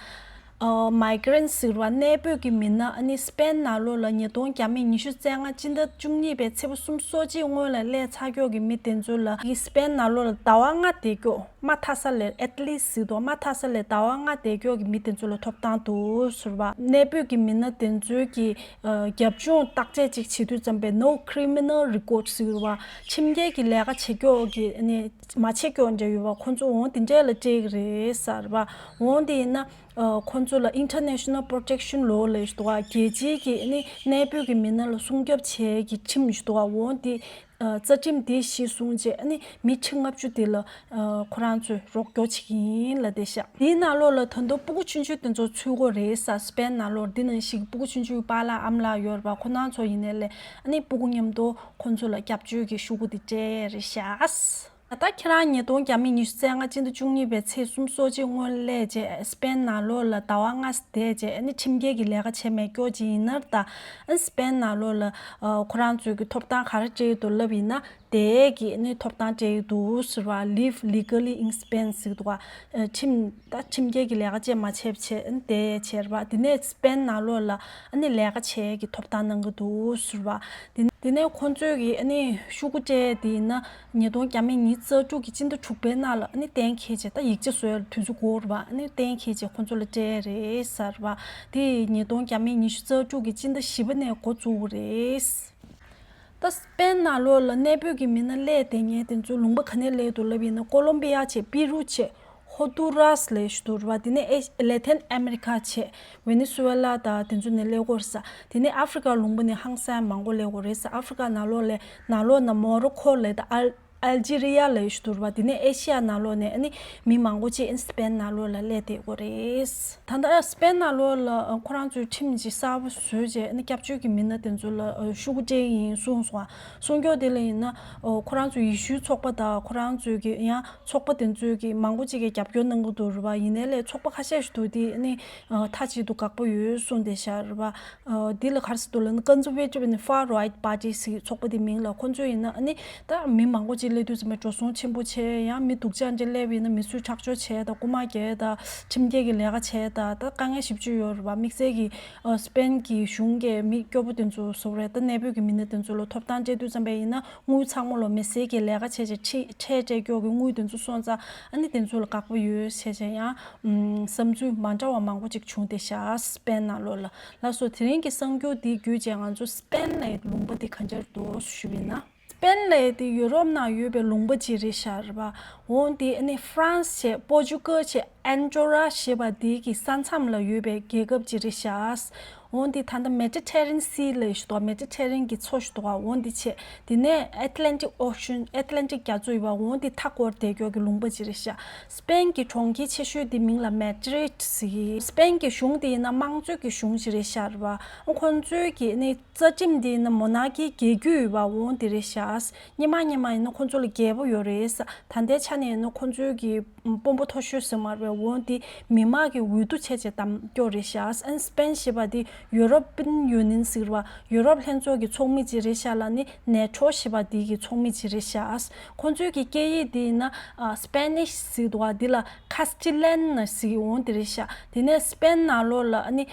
migrant ཟེར་བ་གནས་སྤོས་ཀྱི་མི་སྣ་ཨ་ནི་སྤེན་ནང་ལོགས་ལ་ཉིས་སྟོང་བརྒྱ་མེད་ཉི་ཤུ་རྩ་ལྔ་སྤྱི་ཟླ་བཅུ་གཉིས་པའི་ཚེས་པ་སུམ་ཅུ་སོ་གཅིག་སྔོན་ལ་སླེབས་ཚར་ཀྱོག་གི་མི་དེ་ཚོ་ལ་གི་སྤེན་ནང་ལོགས་ལ་ཟླ་བ་ལྔ་བསྡད་ཀྱོག་མ་མཐའ་ས་ལས་at least ཟེར་དོ་མ་མཐའ་ས་ལས་ཟླ་བ་ལྔ་བསྡད་ཀྱོག་གི་མི་དེ་ཚོ་ལ་ཐོབ་ཐང་འདུག་ཟེར་བ། གནས་སྤོས་ཀྱི་མི་སྣ་དེ་ཚོའི་གི་རྒྱབ་ལྗོངས་བརྟག་དཔྱད་ཅིག་བྱེད་དུས་ཙམ་པའི་no criminal record ཟེར་བ་ཁྲིམས་འགལ་གྱི་ལས་ཀ་བྱེད་ཀྱོག་གི་ཨ་ནི། མ་བྱེད་སྐྱོ་འདྲ་ཡོད་པ་ཁོང་ཚོ་འོང་དེ་འདྲས་ལ་སྤྲད་ཀྱི་རེད་ཟེར་བ། འོང་དེ་ཡིན་ན་ཁོང་ཚོ་ལ་International Protection Law ལབ་ཞིག་འདུག་ག་རྒྱལ་སྤྱིའི་གི་ཨ་ནི་གནས་སྤོས་ཀྱི་མི་སྣ་ལ་སྲུང་སྐྱོབ་བྱེད་ཀྱི་ཁྲིམས་ཞིག་འདུག་ག་འོང་དེ་རྩ་ཁྲིམས་དེ་གཞི་བཟུང་བྱས་ཨ་ནི་མི་ཁྲི་ལྔ་བཅུ་དེ་ལ་ཁོ་རང་ཚོས་རོགས་སྐྱོར་བྱེད་ཀྱི་ཡིན་ལབ་བསྡད་ཤག་དེའི་ནང་ལོགས་ལ་ད་དུང་སྤུ་གུ་ཆུང་ཆུང་དེ་ཚོ་ཚུད་ཀྱི་རེད་ཟེར། སྤེན་ནང་ལོགས་འདི་ནང་བཞིན་སྤུ་གུ་ཆུང་ཆུང་པཱ་ལགས་ཨ་མ་ལགས་ཡོད་རེད་པ། ཁོ་རང་ཚོ་ཡིན་ནའི་ལས་ཨ་ནི་སྤུ་གུ་མཉམ་དུ་ཁོང་ཚོ་ལ་སྐྱབས་བཅོལ་གྱི་ཤོག་གུ་དེ་སྤྲད་རེད་ཤག་ད་ལྟ་ཁྱེད་རང་ཉིས་སྟོང་བརྒྱ་མེད་ཉི་ཤུ་རྩ་ལྔ་སྤྱི་ཟླ་བཅུ་གཉིས་པའི་ཚེས་སུམ་ཅུ་སོ་གཅིག་སྔོན་སླེབས་རྗེས་སྤེན་ནང་ལོགས་ལ་ཟླ་བ་ལྔ་བསྡད་རྗེས་ཨ་ནི་ཁྲིམས་འགལ་གྱི་ལས་ཀ་བྱས་མེད་སྐྱོ་ཅིག་ཡིན་ན་ད་ཨ་ནི་སྤེན་ནང་ལོགས་ལ་ཁོ་རང་ཚོའི་གི་ཐོབ་ཐང་ག་རེ་སྤྲད་ཡོད་འདུག་ལབ་ཡིན་ན། དེ་གི་ནི་ཐོབ་ཐང་སྤྲད་ཀྱི་འདུག་ཟེར་བ། Live legally in Spain ཟེར་གྱི་འདུག་ག་ཁྲིམས་ད་ཁྲིམས་འགལ་གྱི་ལས་ཀ་བྱས་མ་བྱས་བྱས་དེ་བྱས་རེད་པ། དེ་ནས་སྤེན་ནང་ལོགས་ལ་ཨ་ནི་ལས་ཀ་བྱེད་ཀྱི་ཐོབ་ཐང་གནང་གི་འདུག་ཟེར་བ། དེ་དེ་ནས་ཁོང་ཚོས་ཀྱི་ཨ་ནི་ཤོག་གུ་སྤྲད་དེ་ཡིན་ན་ཉིས་སྟོང་བརྒྱ་མེད་ཉི་ཤུ་རྩ་དྲུག་གི་སྤྱི་ཟླ་དྲུག་པའི་ནང་ལ་ཨ་ནི་གཏན་འཁེལ་བྱས། ད་ཡིག་ཆ་བཟོ་ཡ་ལ་དུས་ཚོད་འགོར་བ་ཨ་ནི་གཏན་འཁེལ་བྱས་ཁོང་ཚོ་ལ་སྤྲད་རེད་ཟེར་བ། དེ་ཉིས་སྟོང་བརྒྱ་མེད་ཉི་ཤུ་རྩ་དྲུག་གི་སྤྱི་ཟླ་བཞི་པ་ནས་འགོ་བཙུགས་པ་རེད། ད་སྤེན་ནང་ལོགས་ལ་གནས་སྤོས་ཀྱི་མི་སྣ་སླེབས་བསྡད་མཁན་དེ་ཚོ་ལུང་པ་ག་ནས་སླེབས་འདུག་ལབ་ཡིན་ན་ཀོ་ལོམ་བི་ཡ་བྱས། པི་རུ་བྱས། ཧོ་ཏུ་རཱས་ལབ་ཞིག་འདུག་རེད་པ། དེ་ནས་ཨེ་ལེ་ཐན་ཨ་མེ་རི་ཁ་བྱས། ཝེ་ནེ་སུ་ཝེ་ལ་དང་དེ་ཚོ་ནས་སླེབས་ཀྱི་ཡོད་རེད་ས། དེ་ནས་ཨ་ཧྥི་རི་ཀ་ལུང་པ་ནས་ཧང་སང་མང་པོ་སླེབས་ཀྱི་ཡོད་རེད་ས། ཨ་ཧྥི་རི་ཀ་ནང་ལོགས་ལ་ནང་ལོགས་ན་མོ་རོ་ཁོ་ལབ་དང་ཨལ་ཨལ་ཇི་རི་ཡ་ལབ་ཞིག་འདུག་རེད་པ། དེ་ནས་ཨེ་ཤི་ཡ་ནང་ལོགས་ནས་ཨ་ནི་མི་མང་པོ་ཅིག་ཨ་ནི་སི་པེན་ནང་ལོགས་ལ་སླེབས་བསྡད་ཀྱི་ཡོད་རེད། ད་ལྟ་སི་པེན་ནང་ལོགས་ལ་ཁོ་རང་ཚོའི་ཁྲིམས་ཅིག་གསར་པ་བཟོས་བྱས་ཨ་ནི་སྐྱབས་བཅོལ་གྱི་མི་སྣ་དེ་ཚོ་ལ་ཤོག་གུ་སྤྲད་ཀྱི་ཡིན་གསུངས་སོང་ང་། གསུང་སྐྱོར་དེ་ལ་ཡིན་ན་ཁོ་རང་ཚོའི་ཡེ་ཤུའི་ཚོགས་པ་དང་ཁོ་རང་ཚོའི་གི་ཡང་ཚོགས་པ་དེ་ཚོའི་གི་མང་པོ་ཅིག་གིས་རྒྱབ་སྐྱོར་གནང་གི་འདུག་རེད་པ། ཡིན་ནའི་ལས་ཚོགས་པ་ཁ་ཤས་ཤིག་འདུག་དེ་ཨ་ནི་མཐའ་གཅིག་ཏུ་དགག་པ་ཡོད་གསུངས་བསྡད་ཤག་རེད་པ། འདི་ལ་ག་རེ་ཟེར་འདུག་ལབ་ན་Conservative and Far Right Party ཟེར་ཚོགས་པ་དེ་མིང་ལ། ཁོང་ཚོ་ཡིན་ན་ཨ་ནི་ད་མི་མང་པོ་ཅིག་སླེབས་དུས་ཙམ་པ་འགྲོ་སོང་ཆེན་པོ་བྱས། ཡང་མི་སྡུག་ཅག་འདྲ་སླེབས་ཡིན་ན་མི་གསོད་ཁྲག་སྦྱོར་བྱས་དང་རྐུ་མ་རྒྱག་དང་ཁྲིམས་འགལ་གྱི་ལས་ཀ་བྱས་དང་ད་དཀའ་ངལ་ཞེ་པོ་ཅིག་ཡོད་རེད་པ། དམིགས་བསལ་གྱི་སི་པེན་གྱི་གཞུང་གིས་མི་སྐྱོ་པོ་དེ་ཚོ་བཟོ་རེད། ད་གནས་སྤོས་ཀྱི་མི་སྣ་དེ་ཚོ་ལ་ཐོབ་ཐང་སྤྲད་དུས་ཙམ་པ་ཡིན་ན་དངུལ་ཚང་མ་ལོ་མི་སེར་གྱི་ལས་ཀ་བྱས་བྱས་ཁྲལ་སྤྲད་སྐྱོ་གི་དངུལ་དེ་ཚོ་སོང་ཙང་ཨ་ནི་དེ་ཚོ་ལ་དགག་པ་ཡོད་བྱས་བྱས་ཡང་བསམ་ཚུལ་མ་འདྲ་བ་མང་པོ་ཅིག་བྱུང་བསྡད་ཤག་སི་པེན་ནང་ལོགས་ལ། ལགས་སོ། དེ་རིང་གི་གསར་འགྱུར་འདི་བརྒྱུད་བྱས་ང་ཚོ་སི་པེན་ལའི་ལུང་པ་འདི་ག་འདྲ་འདུག་ཞུས་པ་ཡིན་ན། སི་པེན་ལའི་འདི་ཡུ་རོབ་ནང་ཡོད་པའི་ལུང་པ་ཅིག་རེད་ཤག་རེད་པ། འོ་འདི་ཨ་ནི་ཧྥ་རན་སི་བྱས། པོར་ཅུ་གལ་བྱས། ཨན་ཌོ་ར་ཞེས་པ་འདི་གི་ས་མཚམས་ལ་ཡོད་པའི་རྒྱལ་ཁབ་ཅིག་རེད་ཤག་འོ་འདི་ད་ལྟ་མེ་ཌི་ཊེ་རེ་ནི་ཡན་སི་ལབ་ཞིག་འདུག་མེ་ཌི་ཊེ་རེ་ནི་ཡན་གྱི་མཚོ་ཞིག་འདུག་འོ་འདི་བྱས། དེ་ནས་ཨེཊ་ལན་ཊིག་ཨོ་ཤན། ཨེཊ་ལན་ཊིག་རྒྱ་མཚོ་ཡོད་པ། འོ་འདི་མཐའ་བསྐོར་བསྡད་ཀྱོག་གི་ལུང་པ་ཅིག་རེད་ཤག་སི་པེན་གྱི་གྲོང་ཁྱེར་ཆེ་ཤོས་དེ་མིང་ལ་མེ་ཌི་རིད་ཟེར་གི། སི་པེན་གྱི་གཞུང་དེ་ཡིན་ན་དམངས་གཙོའི་གི་གཞུང་ཞིག་རེད་ཤག་རེད་པ། ཁོང་ཚོའི་གི་ནི་རྩ་ཁྲིམས་དེ་ཡིན་ན་མོ་ནར་ཀིའི་རྒྱལ་རྒྱུད་ཡོད་པ། འོ་དེ་རེད་ཤག་སྙེ་མ་སྙེ་མ་ཡིན་ན་ཁོང་ཚོ་ལ་རྒྱལ་པོ་ཡོད་རེད། ད་ལྟའི་ཆ་ནས་ཡིན་ན་ཁོང་ཚོའི་གི་དཔོན་པོ་མཐོ་ཤོས་ཟེར་མ་རེད་པས། འོ་འདི་མི་དམངས་ཀྱི་འོས་བསྡུ་བྱས་བྱས་བདམས་རྒྱུ་རེད་ཤག་ཨན་སི་པེན་ཞེས་པ་འདི་ཡུ་རོབ་པིན་ཡུ་ནིན་ཟེར་བ་ཡུ་རོབ་ལྷན་ཚོགས་ཀྱི་ཚོགས་མི་ཅིག་རེད་ཤག་ལ་ནི་ནེ་ཊོ་ཞེས་པ་འདི་གི་ཚོགས་མི་ཅིག་རེད་ཤག་ཁོང་ཚོའི་གི་སྐད་ཡིག་འདི་ཡིན་ན་ཨ་སི་པེ་ནིཤ་ཟེར་འདུག་བ། འདི་ལ་ཁ་སི་ཊི་ལན་ཟེར་འོ་འདི་རེད་ཤག་དེ་ནས་སི་པེན་ནང་ལོགས་ལ་ཨ་ནི་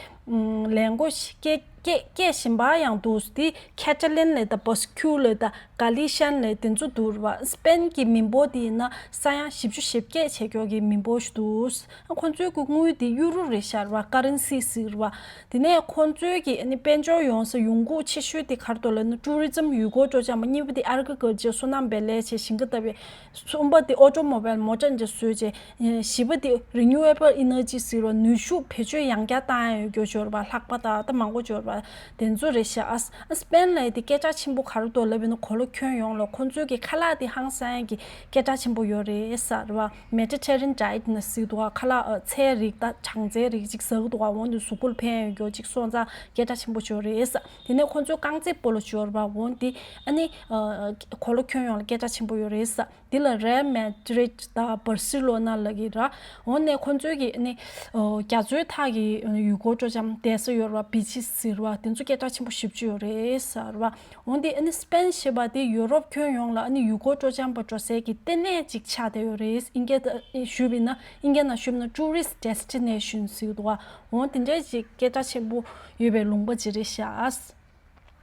ལེང་གོ་སྐད་སྐད་སྐད་གཞན་པ་ཡང་འདུག་དེ་ཁེ་ཊ་ལན་ལབ་དང་བཱ་སི་ཀུ་ལབ་དང་ག་ལི་ཤན་ལབ་དེ་ཚོ་འདུག་རེད་བ། སི་པེན་གྱི་མི་འབོར་དེ་ཡིན་ན་ས་ཡ་བཞི་བཅུ་ཞེ་བརྒྱད་བྱས་ཀྱོག་གི་མི་འབོར་ཞིག་འདུག་ཁོང་ཚོའི་གི་དངུལ་དེ་ཡུ་རོ་རེད་ཤག་རེད་བ། ཀ་རན་སི་ཟེར་རེད་བ། དེ་ནས་ཁོང་ཚོའི་གི་ཨ་ནི་དཔལ་འབྱོར་ཡོང་ས་ཡོང་ཁུངས་ཆེ་ཤོས་དེ་ག་རེ་འདུག་ལབ་ན་ཊུ་རི་ཛམ་ཡུལ་སྐོར་སྤྲོ་འཆམ་པ། གཉིས་པ་དེ་ཨེག་རི་ཀལ་ཅར་སོ་ནམ་པའི་ལས་བྱེད་ཞིང་ཁ་ལྟ་བུའི། གསུམ་པ་དེ་ཨོ་ཊོ་མོ་བེལ་མོ་ཊ་འདྲ་བཟོས་རྗེས། བཞི་པ་དེ་རི་ནིའུ་ཨེ་བལ་ཨེ་ནར་ཇི་ཟེར་བ་ནུས་ཤུགས་བེད་སྤྱོད་ཡང་བསྐྱར་བཏང་ཡག་ཡོད་རྒྱུ་ཅིག་ཡོད་རེད་པ། ལྷགས་པ་དང་ད་མང་པོ་ཅིག་ཡོད་རེད་པ། དེ་ཚོ་རེད་ཤག་ཨ་སི་པེན་ལ་དེ་སྐད་གྲགས་ཆེན་པོ་ག་རེ་འདུག་ལབ་ཡིན་ན་གོ་ལ་ཁྱོན་ཡོངས་ལ་ཁོང་ཚོའི་གི་ཁ་ལག་དེ་ཧང་སང་གི་སྐད་གྲགས་ཆེན་པོ་ཡོད་རེད་ཟེར་བ། མེ་ཌི་ཊེ་རི་ཡན་ཌའེ་ཊི་ན་ཟེར་འདུག་ཁ་ལག་ཨ་ཚལ་རིགས་དང་གྲང་ཚལ་རིགས་ཅིག་ཟ་གི་འདུག་འོ་འདི་གཟུགས་པོ་ལ་ཕན་ཡོད་རྒྱུ་ཅིག་སོང་ཙང་སྐད་གྲགས་ཆེན་པོ་ཅིག་ཡོད་རེད་ཟེར། དེ་ནས་ཁོང་ཚོའི་རྐང་རྩེད་སྤོ་ལོ་ཅིག་ཡོད་རེད་པ། འོ་འདི་ཨ་ནི་ཨ་གོ་ལ་ཁྱོན་ཡོངས་ལ་སྐད་གྲགས་ཆེན་པོ་ཡོད་རེད་ཟེར། འདི་ལ་རེལ་མེ་ཌི་རིད་དང་བར་སི་ལོ་ན་ལབ་ཀྱི་རེད། འོ་ནས་ཁོང་ཚོའི་གི་ནི་ཨོ་རྒྱ་མཚོའི་ཐག་གི་ཡུལ་སྐོར་སྤྲོ་འཆམ་བསྡད་ས་ཡོད་རེད་པ། བི་ཆི་ཟེར་བ་དེ་ཚོ་སྐད་གྲགས་ཆེན་པོ་ཞེ་པོ་ཅིག་ཡོད་རེད་ཟེར་བ། འོ་འདི་ཨ་ནི་སི་པེན་ཞེས་པ་དེ་ཡུ་རོབ་ཁྱོན་ཡོངས་ལ་ཨ་ནི་ཡུལ་སྐོར་སྤྲོ་འཆམ་པ་འགྲོ་སའི་གི་ལྟེ་གནས་ཅིག་ཆགས་བསྡད་ཡོད་རེད། དབྱིན་སྐད་ད་ཞུས་པ་ཡིན་ན་དབྱིན་སྐད་ནང་ཞུས་པ་ཡིན་ན་ཊུ་རི་སི་ཊི་ཌེ་སི་ཊི་ནེ་ཤན་ཟེར་གྱི་འདུག་ག་འོ་དེ་འདྲའི་ཅིག་སྐད་གྲགས་ཆེན་པོ་ཡོད་པའི་ལུང་པ་ཅིག་རེད་ཤག་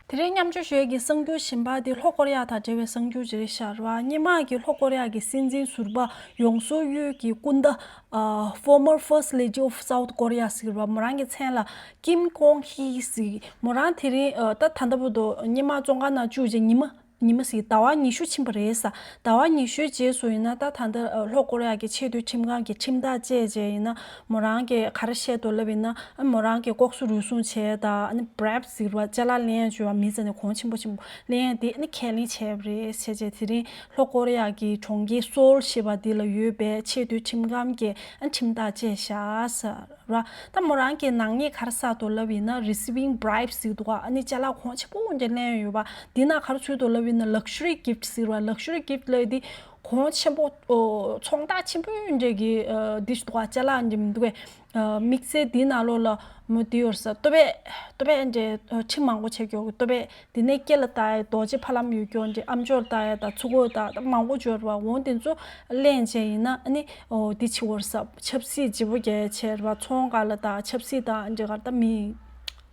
དེ་རིང་མཉམ་སྤྱོད་ཞུ་ཡས་ཀྱི་གསར་འགྱུར་གཞན་པ་དེ་ལྷོ་ཀོ་རི་ཡ་དང་འབྲེལ་བའི་གསར་འགྱུར་ཅིག་རེད་ཤག་རེད་པ། སྔོན་མ་གི་ལྷོ་ཀོ་རི་ཡ་གི་སྲིད་འཛིན་ཟུར་པ་ཡོང་སུག་ཡོལ་གྱི་སྐུ་ཟླ་ཨ་Former First Lady of South Korea ཟེར་བ་མོ་རང་གི་མཚན་ལ་ཀིམ་ཀོང་ཧི་ཟེར། མོ་རང་དེ་རིང་ཨ་ད་ད་ལྟ་བར་དུ་སྔོན་མ་བཙོན་ཁང་ནང་བཅུག་རྗེས་ཉི་མ་ཉི་མ་ཟེར་ཟླ་བ་ཉི་ཤུ་ཕྱིན་པ་རེད་ཟེར། ཟླ་བ་ཉི་ཤུའི་རྗེས་སུ་ཡིན་ན་ད་ད་ལྟ་ཨ་ལྷོ་ཀོ་རི་ཡ་གི་ཆེས་མཐོའི་ཁྲིམས་ཁང་གི་ཁྲིམས་ཐག་བཅད་རྗེས་ཡིན་ན་མོ་རང་གིས་ག་རེ་བཤད་འདུག་ལབ་ཡིན་ན་ཨ་མོ་རང་གིས་ལྐོག་ཟ་རུལ་སུངས་བྱས་དང་ཨ་ནི་བྷི་རེབ་ཟེར་བ་ཅ་ལག་ལེན་ཡག་བྱས་པ་མི་ཚེ་ནས་གོང་ཆེན་པོ་ཆེན་པོ་ལེན་ཡག་དེ་ཨ་ནི་ཁས་ལེན་བྱས་པ་རེད་ཟེར་རྗེས། དེ་རིང་ལྷོ་ཀོ་རི་ཡ་གི་གྲོང་ཁྱེར་སོལ་ཞེས་པ་འདི་ལ་ཡོད་པའི་ཆེས་མཐོའི་ཁྲིམས་ཁང་གིས་ཨ་ཁྲིམས་ཐག་བཅད་བཞག་ཟེར་བ། ད་མོ་རང་གིས་ནག་ཉེས་ག་རེ་བསགས་འདུག་ལབ་ཡིན་ན་receiving bribes ཟེར་འདུག་ག་ཨ་ནི་ཅ་ལག་གོང་ཆེན་པོ་འདྲ་ལེན་ཡོད་པ། འདི་ན་ག་རེ་ཚུད་འདུག་ལབ་ཡིན་ན་luxury gift ཟེར་བ། luxury gift ལབ་དེ་གོང་ཆེན་པོ་ཨོ་ཚོང་རྟགས་ཆེན་པོ་འདྲ་གི་ཨ་འདི་ཞིག་འདུག་ག་ཅ་ལག་འདི་མི་འདུག་གས། ཨ་དམིགས་བསལ་འདི་ནང་ལོགས་ལ་མོ་འདི་ཡོད་ས་ལྟོ་ཕད། ལྟོ་ཕད་འདྲ་ཨ་ཁྲི་མང་པོ་ཆེ་ཀྱོག་གི་ལྟོ་ཕད། དེ་ནས་སྐེ་ལ་བཏགས་ཡག་རྡོ་རྗེ་ཕ་ལམ་ཡོད་ཀྱོག་འདྲ། ཨ་མཆོག་ལ་བཏགས་ཡག་དང་ཚུ་གོ་དང་ད་མང་པོ་འབྱོར་བ་འོང་། དེ་ཚོ་ལེན་བྱས་ཡིན་ན་ཨ་ནི་ཨོ་དེ་ཕྱི་བོར་ས་ཆབ་སྲིད་ལྗིད་པོ་རྒྱག་ཡག་བྱས་རེད་པ། ཚོང་ཁང་ལ་དང་ཆབ་སྲིད་དང་འདྲ་གར་ད་མི་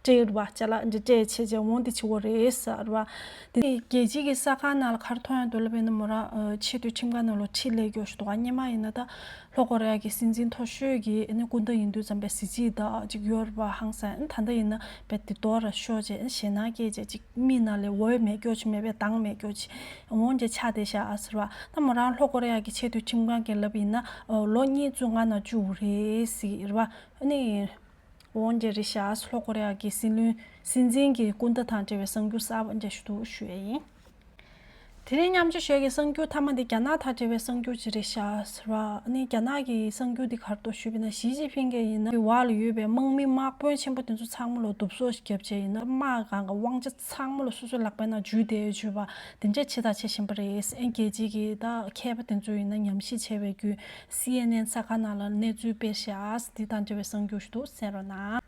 སྤྲད་རེད་པ། ཅ་ལག་འདྲ་སྤྲད་བྱས་བྱས་འོང་དེ་ཕྱི་བོ་རེད་ཟེར་རེད་པ། དེ་རྒྱལ་སྤྱི་གི་གསར་ཁང་ནང་ལ་ག་རེ་མཐོང་ཡག་འདུག་ལབ་ཡིན་ན་མོ་རང་ཨ་ཆེས་མཐོའི་ཁྲིམས་ཁང་ནང་ལོགས་ཁྲིད་སླེབས་ཀྱོག་ཞིག་འདུག་ག་སྔོན་མ་ཡིན་ན་ད། ལྷོ་ཀོ་རི་ཡ་གི་སྲིད་འཛིན་མཐོ་ཤོས་ཀྱི་ཨ་ནི་སྐུ་ཟླ་ཡིན་དུས་ཙམ་པའི་གཟི་བརྗིད་དང་ཅིག་ཡོད་རེད་པ། ཧང་སང་ཨ་ནི་ད་ལྟ་ཡིན་ན་རྦད་དེ་རྡོ་ར་ཤོར་བྱས་ཨ་ནི་ཞེད་སྣང་སྐྱེས་བྱས་ཅིག་མི་ནང་ལ་འོས་མེད་སྐྱོ་ཅིག་མེད་པའི་གདངས་མེད་སྐྱོ་ཅིག་འོང་བྱས་ཆགས་བསྡད་ཤག་ཨ་ཟེར་བ། ད་མོ་རང་ལྷོ་ཀོ་རི་ཡ་གི་ཆེས་མཐོའི་ཁྲིམས་ཁང་གིས་ལབ་ཡིན་ན་ཨོ་ལོ་གཉིས་བཙོན་ཁང་ནང་བཅུག་རེད་ཟེར་བ། ཨ་ནི་འོང་བྱས་རེད་ཤག་ཨ་ཟེར། ལྷོ་ཀོ་རི་ཡ་གི་སྲིད་བློན་སྲིད་འཛིན་གྱི་སྐུ་ཟླ་དང་འབྲེལ་བའི་གསར་འགྱུར་གསར་པ་འདྲ་ཞིག་འདུག་ཞུ་ཡ་ཡིན། དེ་རིང་མཉམ་སྤྱོད་ཞུ་ཡ་གི་གསར་འགྱུར་མཐའ་མ་འདི་རྒྱ་ནག་དང་འབྲེལ་བའི་གསར་འགྱུར་ཅིག་རེད་ཤག་ཟེར་བ། ཨ་ནི་རྒྱ་ནག་གི་གསར་འགྱུར་འདི་ག་རེ་འདུག་ཞུས་པ་ཡིན་ན་ཞི་ཅིན་ཕིང་གིས་ཡིན་ན་འོག་ལ་ཡོད་པའི་དམག་མི་དམག་དཔོན་ཆེན་པོ་དེ་ཚོ་ཚང་མ་ལ་གདུབ་སོ་ཞིག་བརྒྱབ་བྱས་ཡིན་ན་དམག་སྒང་གི་དབང་ཆ་ཚང་མ་ལ་སོ་སོའི་ལག་པའི་ནང་འཇུས་བསྡད་ཡོད་ཅེས་པ་དེ་འདྲས་བྱེད་དང་བྱེད་བཞིན་པ་རེད། ཨ་ནི་རྒྱལ་སྤྱིའི་གི་ད་མཁས་པ་དེ་ཚོ་ཡིན་ན་ཉམས་ཞིབ་བྱས་པའི་བརྒྱུད་སི་ཨེན་ཨེན་གསར་ཁང་ནང་ལ་གནས་ཚུལ་སྤེལ་ཤག་འདི་དང་འབྲེལ་བའི་གསར་འགྱུར་ཞིག་འདུག་གསན་རོགས་གནང་།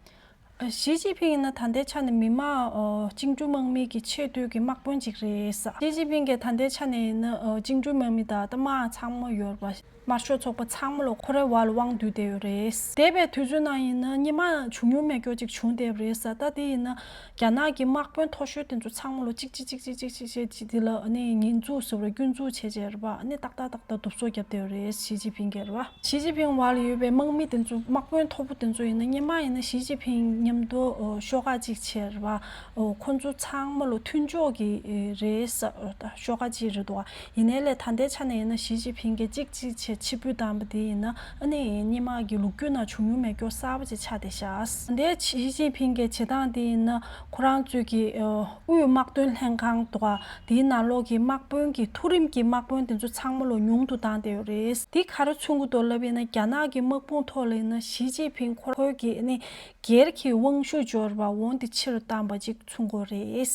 ཞི་ཅིན་ཕིང་ཡིན་ན་ད་ལྟའི་ཆ་ནས་མི་དམངས་ཨོ་བཅིངས་འགྲོལ་དམག་མི་གི་ཆེས་མཐོའི་གི་དམག་དཔོན་ཅིག་རེད་ས། ཞི་ཅིན་ཕིང་གིས་ད་ལྟའི་ཆ་ནས་ཡིན་ན་ཨོ་བཅིངས་འགྲོལ་དམག་མི་དང་ད་དམག་ཚང་མ་ཡོད་པ་དམར་ཤོག་ཚོགས་པ་ཚང་མ་ལ་ཁོ་རའི་འོག་ལ་དབང་བསྡུས་བསྡད་ཡོད་རེད། འདས་པའི་དུས་ཚོད་ནང་ཡིན་ན་སྔོན་མ་བྱུང་མྱོང་མེད་སྐྱོ་ཅིག་བྱུང་བསྡད་པ་རེད་ས། ད་དེ་ཡིན་ན་རྒྱ་ནག་གི་དམག་དཔོན་མཐོ་ཤོས་དེ་ཚོ་ཚང་མ་ལ་གཅིག་གཅིག་གཅིག་གཅིག་གཅིག་གཅིག་བྱས་ཅིག་དེ་ལ་ཨ་ནི་ཉེས་འཛུགས་ཟེར་བ་སྐྱོན་འཛུགས་བྱས་བྱས་རེད་པ། ཨ་ནི་ཏག་ཏག་ཏག་ད་གདུབ་སོ་བརྒྱབ་བསྡད་ཡོད་རེད། ཞི་ཅིན་ཕིང་གིས་རེད་བ། ཞི་ཅིན་ཕིང་འོག་ལ་ཡོད་པའི་དམག་མི་དེ་ཚོ་དམག་དཔོན་མཐོ་པོ་དེ་ཚོ་ཡིན་ན་སྔོན་མ་ཡིན་ན་ཞི་ཅིན་ཕིང་མཉམ་དུ་ཨོ་ཤོག་ཁག་ཅིག་བྱས་རེད་བ། ཨོ་ཁོ་ཚོ་ཚང་མ་ལ་མཐུན་ཕྱོགས་ཀྱི་ཨེ་རེད་ས་ཨོ་ད་ཤོག་ཁག་ཅིག་རེད་འདུག་བ། ཡིན་ནའི་ལས་ད་ལྟའི་ཆ་ནས་ཡིན་ན་ཞི་ཅིན་ཕིང་གིས་གཅིག་གཅིག་བྱས་ཕྱིར་འབུད་བཏང་པ་དེ་ཡིན་ན་ཨ་ནི་སྔོན་མ་གི་ལོ་རྒྱུས་ནང་བྱུང་མྱོང་མེད་སྐྱོ་གསར་པ་ཅིག་ཆགས་བསྡད་ཤག་ད་ལྟའི་ཞི་ཅིན་ཕིང་གི་བྱེད་སྟངས་དེ་ཡིན་ན་ཁོ་རང་ཚོའི་གི་ཨོ་དབུས་དམག་དོན་ལྷན་ཁང་འདུག་ག་དེའི་ནང་ལོགས་ཀྱི་དམག་དཔོན་གྱི་མཐོ་རིམ་གྱི་དམག་དཔོན་དེ་ཚོ་ཚང་མ་ལ་ཉུང་དུ་བཏང་བསྡད་ཡོད་རེད། དེ་ག་རེ་མཚོན་གྱི་འདུག་ལབ་ཡིན་ན་རྒྱ་ནག་གི་དམག་དཔུང་ཐོག་ལ་ཡིན་ན་ཞི་ཅིན་ཕིང་ཁོ་ཁོའི་གི་ཨ་ནི་སྒེར་གྱི་དབང་ཤུགས་འབྱོར་བ་འོང་དེ་ཕྱིར་བཏང་པ་ཅིག་མཚོན་གྱི་རེད།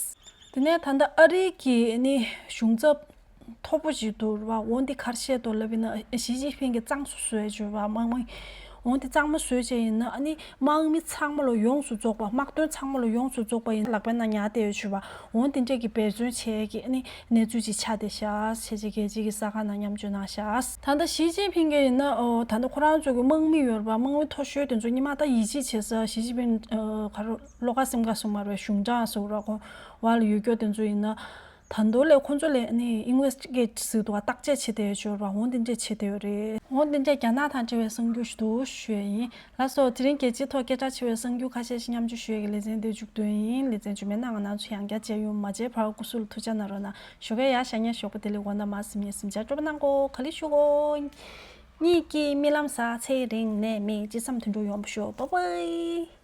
དེ་ནས་ད་ལྟ་ཨ་རིའི་གི་ཨ་ནི་གཞུང་ཚབ་མཐོ་པོ་ཅིག་འདུག་རེད་བ། འོ་འདི་ག་རེ་བཤད་འདུག་ལབ་ཡིན་ན་ཞི་ཅིན་ཕིང་གིས་གཙང་བཟོ་བཟོས་བྱས་པ་དམག་མི། འོན་ཏེ་གཙང་མ་བཟོས་བྱས་ཡིན་ན་ཨ་ནི་དམག་མི་ཚང་མ་ལ་ཡོངས་སུ་རྫོགས་པ། དམག་དོན་ཚང་མ་ལ་ཡོངས་སུ་རྫོགས་པ་ཡིན་ལག་པའི་ནང་ཉར་བསྡད་ཡོད་ཆུ་བ། འོན་ཏེ་འདྲས་ཀྱི་འབད་བརྩོན་བྱས་ཀྱི་ཨ་ནི་གནས་ཚུལ་ཅིག་ཆགས་བསྡད་ཤག་བྱས་རྗེས་རྒྱལ་སྤྱི་གི་གསར་ཁང་ནང་མཉམ་སྤྱོད་གནང་ཤག་ད་ལྟ་ཞི་ཅིན་ཕིང་གིས་ཡིན་ན་ཨོ་ད་ལྟ་ཁོ་རང་ཚོ་གི་དམག་མི་ཡོད་རེད་པ། དམག་མི་མཐོ་ཤོས་དེ་ཚོ་སྔོན་མ་ད་ཡིད་ཆེས་བྱེད་ས། ཞི་ཅིན་ཕིང་ཨོ་ག་རེ་བློ་དགའ་སེམས་དགའ་གསུང་མ་རེད། གཞུང་དྲང་ཟེར་ར་ཁོ་བ་ལ་ཡོད་སྐྱོ་དེ་ཚོ་ཡིན་ན། ད་དུང་ལས་ཁོང་ཚོ་ལས་ནི་ཨིན་ཝེ་སི་ཊི་གེ་ཊི་ཟེར་འདུག་བ། བརྟག་དཔྱད་བྱེད་བསྡད་ཡོད་ཅོར་བ། འོན་ཏེ་འདྲས་བྱེད་བསྡད་ཡོད་རེད། འོན་ཏེ་འདྲས་རྒྱ་ནག་དང་འབྲེལ་བའི་གསར་འགྱུར་ཞིག་འདུག་ཞུ་ཡས་ཡིན། ལགས་སོ། དེ་རིང་རྒྱལ་སྤྱིའི་ཐོག་སྐད་གྲགས་ཆེ་བའི་གསར་འགྱུར་ཁ་ཤས་ཤིག་མཉམ་སྤྱོད་ཞུ་ཡས་ཀྱི་ལེ་ཚན་འདི་མཇུག་བསྡུ་ཡིན། ལེ་ཚན་རྗེས་མའི་ནང་ང་ནང་ཚོ་ཡང་བསྐྱར་མཇལ་ཡོང་། མ་མཇལ་བར་སྐུ་གཟུགས་ལ་ཐུགས་ཅག་གནང་རོགས་གནང་། ཞོགས་ཀས་ཡར་ཞལ་ཉལ་ཞོགས་པ་བདེ་ལེགས། དགོང་དག་མར་གཟིམ་ཉལ་གཟིམ་ཅག་སྤྲོ་པོ་གནང་གོ། ག་ལེ་ཞུ་གོ། གཉིད་ཀྱི་རྨི་ལམ་ཟ། ཚེ་རིང་ནད་མེད་ཅི་བསམ་དོན་འགྲུབ་ཡོང་བ་ཤོག། བཱའི་བཱའི།